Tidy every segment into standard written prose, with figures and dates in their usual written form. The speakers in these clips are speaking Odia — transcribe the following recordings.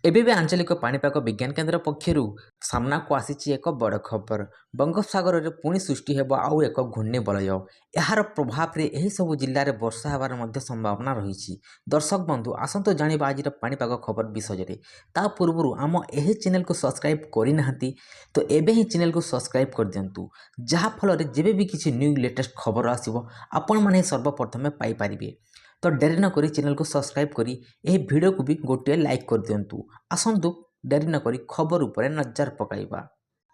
ଏବେ ବି ଆଞ୍ଚଳିକ ପାଣିପାଗ ବିଜ୍ଞାନ କେନ୍ଦ୍ର ପକ୍ଷରୁ ସାମ୍ନାକୁ ଆସିଛି ଏକ ବଡ଼ ଖବର। ବଙ୍ଗୋପସାଗରରେ ପୁଣି ସୃଷ୍ଟି ହେବ ଆଉ ଏକ ଘୂର୍ଣ୍ଣିବଳୟ। ଏହାର ପ୍ରଭାବରେ ଏହିସବୁ ଜିଲ୍ଲାରେ ବର୍ଷା ହେବାର ମଧ୍ୟ ସମ୍ଭାବନା ରହିଛି। ଦର୍ଶକ ବନ୍ଧୁ, ଆସନ୍ତୁ ଜାଣିବା ଆଜିର ପାଣିପାଗ ଖବର ବିଷୟରେ। ତା ପୂର୍ବରୁ ଆମ ଏହି ଚ୍ୟାନେଲକୁ ସବସ୍କ୍ରାଇବ୍ କରିନାହାନ୍ତି ତ ଏବେ ହିଁ ଚ୍ୟାନେଲକୁ ସବସ୍କ୍ରାଇବ୍ କରିଦିଅନ୍ତୁ, ଯାହାଫଳରେ ଯେବେ ବି କିଛି ନ୍ୟୁ ଲେଟେଷ୍ଟ ଖବର ଆସିବ, ଆପଣମାନେ ସର୍ବପ୍ରଥମେ ପାଇପାରିବେ। ତ ଡେରି ନକରି ଚ୍ୟାନେଲକୁ ସବସ୍କ୍ରାଇବ୍ କରି ଏହି ଭିଡ଼ିଓକୁ ବି ଗୋଟିଏ ଲାଇକ୍ କରିଦିଅନ୍ତୁ। ଆସନ୍ତୁ, ଡେରି ନକରି ଖବର ଉପରେ ନଜର ପକାଇବା।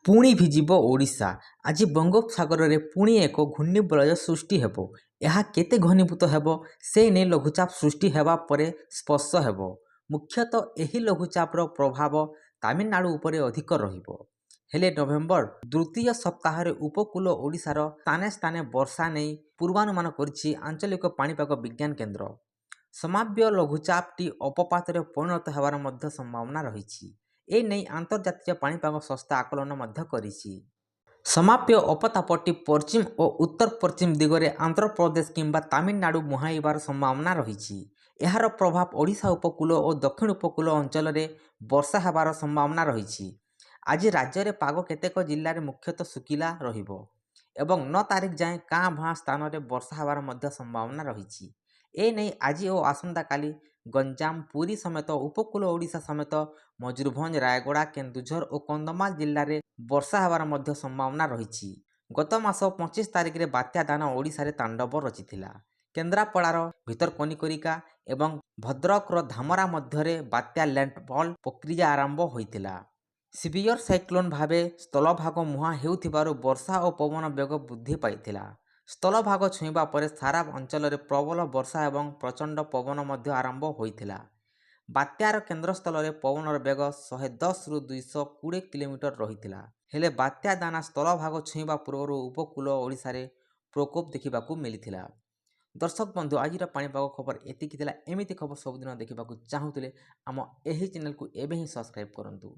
ପୁଣି ଭିଜିବ ଓଡ଼ିଶା। ଆଜି ବଙ୍ଗୋପସାଗରରେ ପୁଣି ଏକ ଘୂର୍ଣ୍ଣିବଳୟ ସୃଷ୍ଟି ହେବ। ଏହା କେତେ ଘନୀଭୂତ ହେବ, ସେ ନେଇ ଲଘୁଚାପ ସୃଷ୍ଟି ହେବା ପରେ ସ୍ପଷ୍ଟ ହେବ। ମୁଖ୍ୟତଃ ଏହି ଲଘୁଚାପର ପ୍ରଭାବ ତାମିଲନାଡୁ ଉପରେ ଅଧିକ ରହିବ। ହେଲେ ନଭେମ୍ବର ଦ୍ୱିତୀୟ ସପ୍ତାହରେ ଉପକୂଳ ଓଡ଼ିଶାର ସ୍ଥାନେ ସ୍ଥାନେ ବର୍ଷା ନେଇ ପୂର୍ବାନୁମାନ କରିଛି ଆଞ୍ଚଳିକ ପାଣିପାଗ ବିଜ୍ଞାନ କେନ୍ଦ୍ର। ସମ୍ଭାବ୍ୟ ଲଘୁଚାପଟି ଅବପାତରେ ପରିଣତ ହେବାର ମଧ୍ୟ ସମ୍ଭାବନା ରହିଛି। ଏ ନେଇ ଆନ୍ତର୍ଜାତୀୟ ପାଣିପାଗ ସଂସ୍ଥା ଆକଳନ ମଧ୍ୟ କରିଛି। ସମ୍ଭାବ୍ୟ ଅବପାତଟି ପଶ୍ଚିମ ଓ ଉତ୍ତର ପଶ୍ଚିମ ଦିଗରେ ଆନ୍ଧ୍ରପ୍ରଦେଶ କିମ୍ବା ତାମିଲନାଡୁ ମୁହାଁଇବାର ସମ୍ଭାବନା ରହିଛି। ଏହାର ପ୍ରଭାବ ଓଡ଼ିଶା ଉପକୂଳ ଓ ଦକ୍ଷିଣ ଉପକୂଳ ଅଞ୍ଚଳରେ ବର୍ଷା ହେବାର ସମ୍ଭାବନା ରହିଛି। ଆଜି ରାଜ୍ୟରେ ପାଗ କେତେକ ଜିଲ୍ଲାରେ ମୁଖ୍ୟତଃ ଶୁଖିଲା ରହିବ ଏବଂ 9 ତାରିଖ ଯାଏଁ କାଁ ଭାଁ ସ୍ଥାନରେ ବର୍ଷା ହେବାର ମଧ୍ୟ ସମ୍ଭାବନା ରହିଛି। ଏ ନେଇ ଆଜି ଓ ଆସନ୍ତାକାଲି ଗଞ୍ଜାମ, ପୁରୀ ସମେତ ଉପକୂଳ ଓଡ଼ିଶା ସମେତ ମୟୂରଭଞ୍ଜ, ରାୟଗଡ଼ା, କେନ୍ଦୁଝର ଓ କନ୍ଧମାଳ ଜିଲ୍ଲାରେ ବର୍ଷା ହେବାର ମଧ୍ୟ ସମ୍ଭାବନା ରହିଛି। ଗତ ମାସ 25 ତାରିଖରେ ବାତ୍ୟା ଦାନା ଓଡ଼ିଶାରେ ତାଣ୍ଡବ ରଚିଥିଲା। କେନ୍ଦ୍ରାପଡ଼ାର ଭିତରକନିକା ଏବଂ ଭଦ୍ରକର ଧାମରା ମଧ୍ୟରେ ବାତ୍ୟା ଲ୍ୟାଣ୍ଡଫଲ୍ ପ୍ରକ୍ରିୟା ଆରମ୍ଭ ହୋଇଥିଲା। ସିଭିୟର ସାଇକ୍ଲୋନ୍ ଭାବେ ସ୍ଥଳଭାଗ ମୁହାଁ ହେଉଥିବାରୁ ବର୍ଷା ଓ ପବନ ବେଗ ବୃଦ୍ଧି ପାଇଥିଲା। ସ୍ଥଳଭାଗ ଛୁଇଁବା ପରେ ସାରା ଅଞ୍ଚଳରେ ପ୍ରବଳ ବର୍ଷା ଏବଂ ପ୍ରଚଣ୍ଡ ପବନ ମଧ୍ୟ ଆରମ୍ଭ ହୋଇଥିଲା। ବାତ୍ୟାର କେନ୍ଦ୍ରସ୍ଥଳରେ ପବନର ବେଗ 110ରୁ 220 କିଲୋମିଟର ରହିଥିଲା। ହେଲେ ବାତ୍ୟା ଦାନା ସ୍ଥଳଭାଗ ଛୁଇଁବା ପୂର୍ବରୁ ଉପକୂଳ ଓଡ଼ିଶାରେ ପ୍ରକୋପ ଦେଖିବାକୁ ମିଳିଥିଲା। ଦର୍ଶକ ବନ୍ଧୁ, ଆଜିର ପାଣିପାଗ ଖବର ଏତିକି ଥିଲା। ଏମିତି ଖବର ସବୁଦିନ ଦେଖିବାକୁ ଚାହୁଁଥିଲେ ଆମ ଏହି ଚ୍ୟାନେଲକୁ ଏବେ ହିଁ ସବସ୍କ୍ରାଇବ୍ କରନ୍ତୁ।